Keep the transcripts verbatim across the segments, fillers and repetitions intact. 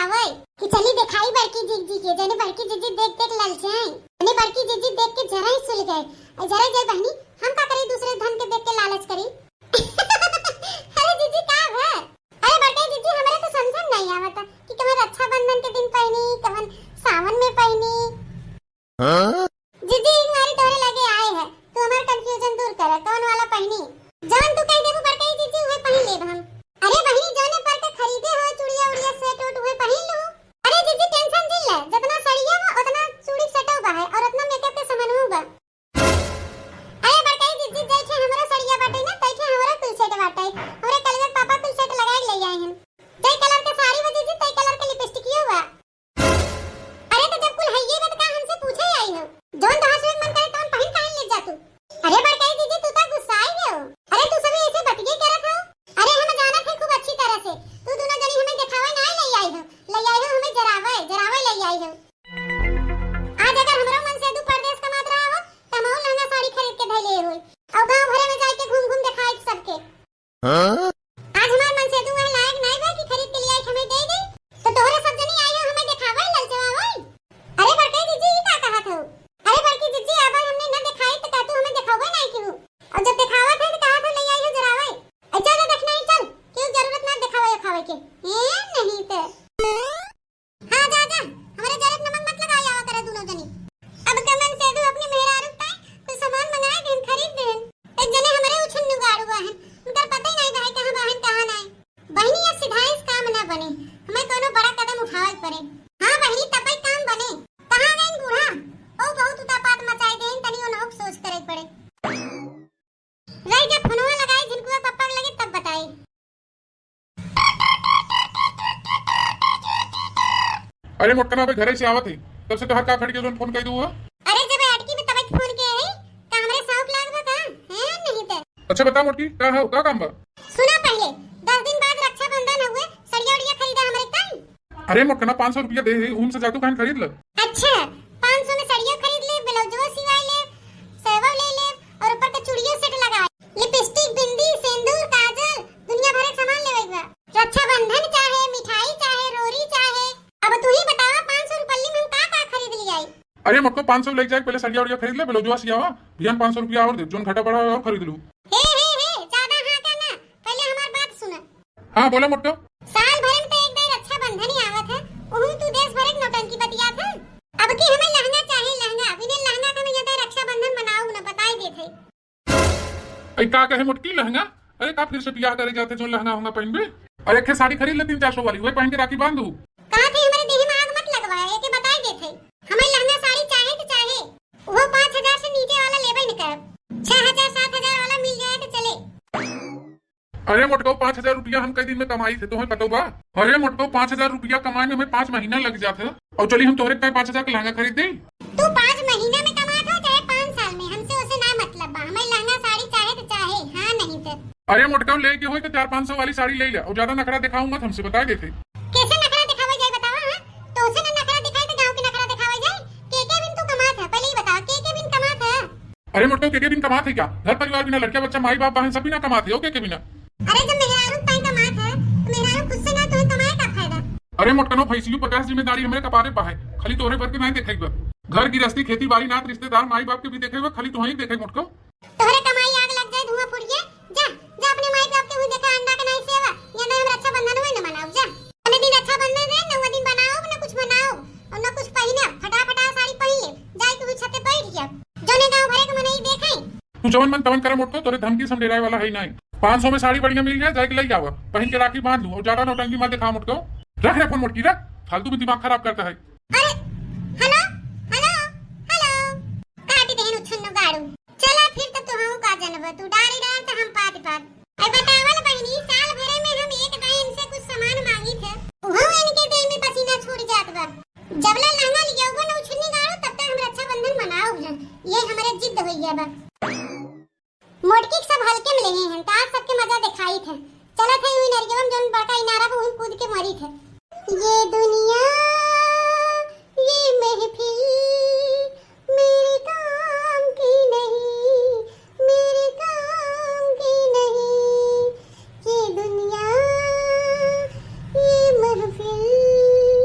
आवै कि चली देखाई बड़की जीजी के, जने बड़की जीजी देख देख ललचाई, जने बड़की जीजी देख के जरा ही सुलगाई। अरे जरा जाए बहनी, हम का करी दूसरे धन के देख के लालच करी। अरे जीजी का है? अरे बड़की जीजी, हमरे तो समझ में नहीं आवता कि कवन रक्षाबंधन के दिन पहिनी, कवन सावन में पहिनी। हाँ? जीजी, एक मारी तोहरे लगे आए हैं, तू हमार confusion दूर कर, कौन वाला पहिनी? जवन तू कह देबू बड़कई जीजी, उहे पहिन लेब हम। अरे बहिनी, जौने पर के खरीदे हो चुड़िया उड़िया set उट, उहे पहिन लू। अरे जीजी, tension जिन ले, जितना सड़िया बा, उतना चूड़ी setओ बा है, और उतना makeup के सामानो बा। अरे बड़कई जीजी, जैठे हमरो सड़िया बाटे ना, तैठे हमरो कुल set बाटे। हमरे कलवे पापा कुल set लगाए ले आए हैं। जय colour के साड़ी बा जीजी, तय colour के लिपस्टिकियो बा। अरे तो जब कुल हइये बा त का हमसे पूछे आई हो? जौन तोहार से मन करे तौन पहिन काहे ले जा तू? अरे बड़काई जीजी, तू तो गुस्साई गयो। अरे तू सभी ऐसे बतिये करत हो। अरे हम जानत है खूब अच्छी तरह से, तू दोनों जनी हमें देखावे ना ले आई हो, ले आई हो हमें जरावे, जरावे ले आई हो। आज अगर हमरो मन से तू परदेस कमात रहा हो, त हमहू लहंगा साड़ी खरीद के धइले होई। अब गाँव भरे में जाके घूम घूम देखाई सबके। हाँ? आज हमार मनसेधु वह लायक नाई बा कि खरीद के लियाई के हमें दे दे। तो तोहरे सब जनी आई हो हमें देखावे ललचवा होई। अरे बड़की जीजी, ई का कहत हो? अरे बड़की जीजी, अब हमने न देखाई तो का तू हमें देखावे नाई केहू? और जब देखावत है तो कहत हो ले आई हो जरावे। ए चल रे दखिनाई चल, केहू जरूरत ना देखावे खावे के। ए नहीं तो। हाँ जा जा, हमरे जरत नमक मत लगावे आवा करे दोनों जनी। अब कमन से दू अपनी मेहरारू ताई कुछ सामान मंगाए देन, खरीद देन। एक जने हमरे उछन नुगाड़ू बहन, उनकर पता ही नहीं बहन कहाँ बहन कहाँ नहीं। बहनी अब सिधाइस काम ना बने, हमें कोनो बड़ा कदम उठावे के पड़े। हाँ बहनी तबे काम बने। कहाँ गई बूढ़ा? ओ बहुत उतापात मचाए देन, तनी ओनहुक सोच करे के पड़े। रही जब फोनवा लगाई झिनकुआ पप्पा के लगे तब बताई। अरे मोटकना, अबे घरे से आवत है, तब से तोहार का खड़ी के जोन फोन कई दू हो? अरे जब अटकी में तबे फोन के है, का हमरे शौक लाग बा का? हैं नहीं ते। अच्छा बता मोटकी, का है, का काम बा? सुना पहले, दस दिन बाद रक्षाबंधन हुए, सड़िया उड़िया खरीदा हमरे ताई। अरे मोटकना, पाँच सौ रुपया दे है, उन से जादू कान खरीद ल। अच्छा, पाँच सौ में सड़िया खरीद ले, ब्लाउजवा सिवाई ले, सेवा ले ले, और ऊपर के चूड़ियों सेट लगा। लिपस्टिक, बिंदी, सेंदूर, काजल, दुनिया भर के सामान लेवे के बा। रक्षाबंधन चाहे, मिठाई चाहे, रोरी चाहे। अब तू ही बतावा, पाँच सौ रुपये में हम का का खरीद लियाई? अरे मोटको, पाँच सौ ले जाए, पहले सड़िया उड़िया खरीद ले, ब्लाउजवा सियावा, बिहान पाँच सौ रुपया और दे, जोन घटा बढ़ा और खरीद लू। हे, हे, हे, ज्यादा हाँ का ना, पहले हमार बात सुना। हाँ बोला मोटको। साल भर में तो एक दाई रक्षाबंधन ही आवत है, उहू तू देश भर के नौटंकी बतियात है। अब की हमें लहंगा चाहे, लहंगा, बिना लहंगा के हम यहाँ रक्षाबंधन मनाऊ ना, बताई देत है। अरे का कहे मोटकी लहंगा? अरे का फिर से बियाह करे जाते जो लहंगा होंगा पहनबे? अरे एक ठे साड़ी खरीद ले तीन चार सौ वाली, वही पहन के राखी बांध दू। कहा थे हमारे देह में आग मत लगवाए, एके बताई देत है। हमें लहंगा साड़ी चाहे तो चाहे, वो पाँच हजार से नीचे वाला लेबे न करब। छह हजार सात हजार वाला मिल जाए तो चले। अरे मोटको, पाँच हजार रुपया हम कई दिन में कमाई थे, तुम्हें पता बा? अरे मोटको, पाँच हजार रुपया कमाए में हमें पाँच महीना लग जात है। और चली हम तोहरे पाँच हजार के लहंगा खरीद दे। तू पाँच महीना में कमात हो चाहे पाँच साल में, हमसे उसे ना मतलब बा। हमें लहंगा साड़ी चाहे तो चाहे, हाँ नहीं तो। अरे मोटका, लेके होई तो चार पाँच सौ वाली साड़ी ले ले, और ज्यादा नखरा दिखाऊ मत, हमसे बता देते। कैसे नखरा दिखावे जाए बतावा, हाँ? तो उसे ना नखरा दिखाई तो गाँव के नखरा दिखावे जाए? के के बिन तू कमात है, पहले ही बतावा, के के बिन कमात है? अरे मोटका, के के बिन कमात है क्या? घर परिवार बिना, लड़का बच्चा, माई बाप बहन सब बिना कमात है, ओके के बिना। अरे जब मेहरारू ताई कमात है, तो मेहरारू खुद से ना तुम्हें कमाए का फायदा? अरे मोटकनो, भैंसियू पचास जिम्मेदारी हमरे कपारे पा है, खाली तोहरे भर के नहीं देखेगा। घर गिरस्ती, खेती बाड़ी, नात रिश्तेदार, माई बाप के भी देखेगा, खाली तुम्हें ही देखे मोटको। तोहरे कमाई आग लग जाए, धुआं फूट जाए, जा, जा अपने माई बाप के हुई देखा, अंडा के नहीं सेवा, या ना हम रक्षाबंधन हुए न मनाओ, जा। अने दिन रक्षाबंधन रहे, नौवा दिन बनाओ, ना कुछ बनाओ, और ना कुछ पहिना, फटा फटा साड़ी पहिन ले, जाए के हुई छते बैठ जा, जोने गाँव भरे के मनई देखे। तू जवन मन तवन करे मोटको, तोरे धमकी से हम डेराए वाला है ही नहीं। पाँच सौ में साड़ी बढ़िया मिल जाए, जाए के ले आवा, पहन के राखी बांध लू और ज्यादा नौटंकी मत दिखा मोटको। रख रे फोन मोटकी, रख, फालतू में दिमाग खराब करता है। अरे, हेलो, हेलो, हेलो, काट देहन उछन्नो गाड़ू। चला फिर तो तू हूँ का जनबो, तू डारी डार तो हम पात पात। अरे बतावल बहिनी, साल भरे में हम एक दाई इनसे कुछ सामान मांगी थे, वो इनके देह में पसीना छूट जात बा। जबले लहंगा लियाउबो न उछन्नी गाड़ू, तब तक हम रक्षाबंधन मनाउब जन। ये हमरे जिद होइया बा। मोटकी के सब हल्के में लेहे हैं, तो आज सबके मजा दिखाई थे। चलत है उही नरियवा में जौन बड़का इनारा बा, उही कूद के मरी थे। ये दुनिया, ये महफिल मेरे काम की नहीं, मेरे काम की नहीं। ये दुनिया, ये महफिल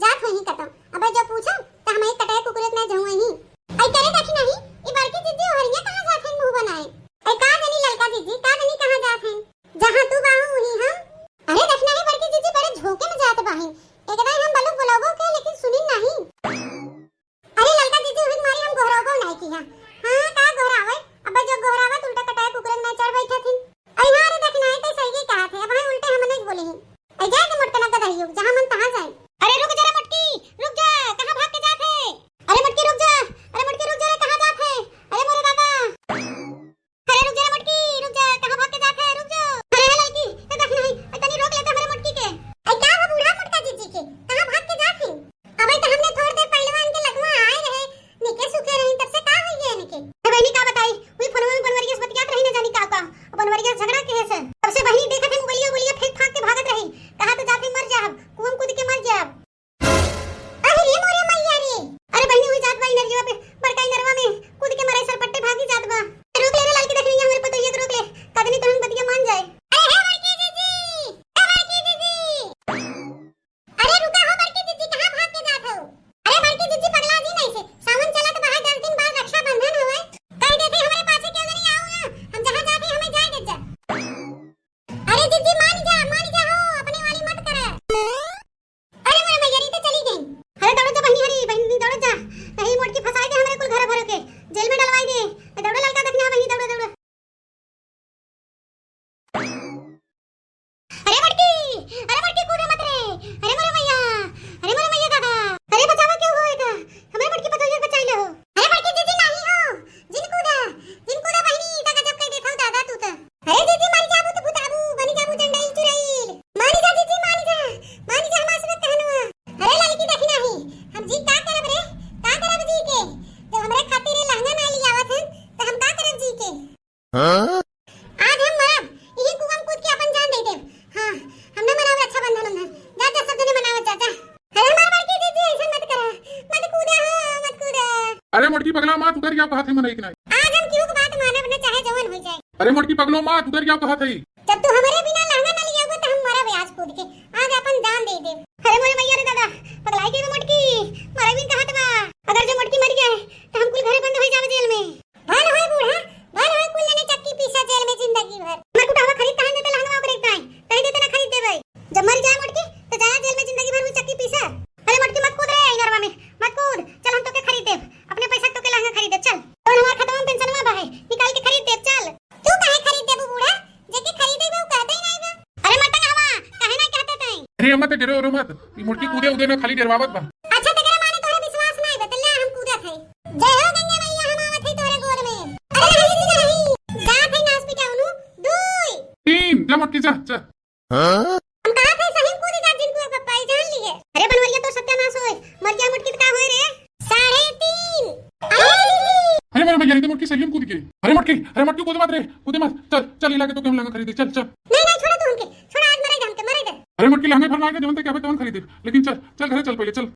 जात होइहीं कतौ। अबे जो पूछो, त हमहीं कटाए कुकुरे क नाई जहूँ अइहीं। अई करे देखी नाहीं, ई बड़की जिज्जी ओहरिया कहाँ जात हैं मुँह बनाए? अई का जनी ललका जिज्जी, का जनी कहाँ जात हैं? जहाँ तू बाहू उहीं हम। अरे देखी नाहीं बड़की जिज्जी बड़े झोंके में जात बाहिन। एक दाई हम बलुक बुलौबो के, लेकिन सुनिन नाहीं। अरे ललका जिज्जी, उही मारी हम गोहरौबो नाई किहा। हाँ, का गोहरावै? अबे जो गोहरावै त उल्टा कटाए कुकुरे क नाई चढ़ बैठत हिन। अरे हाँ रे, देखी नाहीं, तैं सही कहत है, अब हम उल्टे हमने के बोले ही। अरे जाए दे मोटकना गदहियो, जहाँ मन तहाँ जाए। अरे रुक जा रे मोटकी, रुक जा, कहाँ भाग के जात है? अरे मोटकी रुक जा, अरे मोटकी रुक जा रे, कहाँ जात है? अरे मोरे दादा। अरे रुक जा रे मोटकी, रुक जा, कहाँ भाग के जात है, रुक जा। अरे हे ललकी, ए देखी नाहीं, ए तनी रोक लेते हमरे मोटकी के। ए का हो बूढ़ा मोटका जिज्जी के, कहाँ भाग के जात है? अबे त हमने थोड़ देर पहलवान के लगवा आए रहे, निके सुखे रही, तब से का होई गया निके? ए बहिनी का बताई, वही फोनवा में बनवरिया से बतियात रही, ना जानी का का। बनवरिया से झगड़ा के है से। तब से बहिनी देखत है मोबाइलिया, मोबाइलिया फेंक फांक के भागत रही। कहा तो जाते मर जाब, कुआं में कूद के मर जाब। अरे रे मोरे मैया रे। अरे बहिनी, वही जात बा इनरिया पे, बड़का इनरवा में कूद के मरे सरपट्टे भागी जात बा। रोक ले रे ललकी, देखनी हमरे पतोहिया के रोक ले। कदनी तोहन बतिया मान जाए। अरे हे बड़की जिज्जी, ए बड़की जिज्जी। अरे रुका हो बड़की जिज्जी, कहाँ भाग के जात हो? अरे बड़की जिज्जी पगला जी नहीं से, सावन चलत बा है, दस दिन बाद रक्षाबंधन होए। कह देते हमरे पाछे क्यों नहीं आओ ना, हम जहाँ जाते हमें जाए दे जा। अरे जिज्जी मान जा, मान जा हो, अपने वाली मत करे। अरे मोरे मैया रे, तो चली गई। अरे दौड़ो जा बहिनी, हरी बहिनी दौड़ो जा, कहीं मोटकी फंसाई दे हमरे कुल घर भर के, जेल में डलवाई दे। दौड़ो ललका देखना बहिनी, दौड़ो दौड़ो। अरे बड़की, अरे बड़की कूदे मत रे। अरे मोरे मैया, अरे मोरे मैया दादा। अरे बचावा क्यों हो एका? हमरे बड़की पतोहिया के बचाई ले हो। अरे बड़की जिज्जी नाही हो, जिन कूदा, जिन कूदा बहिनी, ई त गजब कह देत हो दादा तू त। अरे जिज्जी मर जाबू त भुताबू, बनी जाबू जंडाइल चुराइल। मानी जा जिज्जी, मानी जा, मानी जा हमार सुनत कहनवा। अरे ललकी देखी नाही, हम जी का करब रे, का करब जी के? जब हमरे खातिर लहंगा ना लियावत हन, त हम का करब जी के? हाँ? आज हम मरब, यही कुआं में कूद के अपन जान दे देब। हाँ, हम ना मनावे रक्षाबंधन उंधन। जा, जा, सब जने मनावत जा, जा। अरे हमार बड़की जिज्जी, ऐसा मत करा, मत कूदा हो, मत कूदा। अरे मोटकी पगला मत, उधर क्या कहत है मनई के नाई? आज हम केहू के बात मानब ना, चाहे जवन हो जाए। अरे मोटकी पगलो मत, उधर क्या कहत है? जब तू हमरे बिना लहंगा ना लियाबो, त हम मरब आज कूद के। आज अपन जान दे देब। अरे मोरे मैया रे दादा, पगलाई गई बा मोटकी, मरे बिन कहत बा। अगर जो मोटकी मर जाए, त हम कुल घरे बंद हो जावे जेल में। भल होय बूढ़ा, भल होय कुल जने चक्की पीसा जेल में जिंदगी भर। मरकुटहवा खरीद कहाँ देते लहंगवा ओकरे ताई? कहीं देते ना खरीद देबै। जब मर जाए मोटकी, तो जाया जेल में जिंदगी भर वो चक्की पीसा। अरे मोटकी मत कूद रे, इनरवा में मत कूद। चल हम तोके खरीद देब। अपने पैसा तोके लहंगा खरीद देब। चल। तो हमार खतवा में पेंशनवा बा है, निकाल के खरीद देब, चल। तू काहे खरीद देबू बूढ़ा? जेके खरीदे बा, उ कहते ही नहीं बा। अरे मत हवा, काहे नहीं कहते तई? अरे अम्मा, ते डरो, डरो मत। ई मोटकी कूदे उदे ना, खाली डरवावत बा। अच्छा, तेकरा माने तोहरे विश्वास नहीं बा, त ला हम कूदत है। जय हो गंगा मैया, हम आवत है तोहरे गोद में। अरे नहीं, नहीं, नहीं। जात है नास पिटाउनु, दुई। तीन, जा मोटकी, जा, जा। हम कहा थे सही कूद जा, जिनको पप्पा ही जान लिए। अरे बनवरिया तो सत्यानाश होए, मर गया मोटकी त का होए रे? साढ़े तीन। अरे दीदी। अरे मेरे भैया, नहीं तो मोटकी सही में कूद गई। अरे मोटकी, अरे मोटकी कूद मत रे, कूदे मत। चल, चल, इला के तो हम लहंगा खरीदे, चल, चल। नहीं, नहीं, छोड़ा तू हमके, छोड़ा, आज मरे दे हमके, मरे दे। अरे मोटकी लहंगा भर लागे, जवन ते कहबे तवन खरीदे, लेकिन चल, चल घरे चल पहले, चल।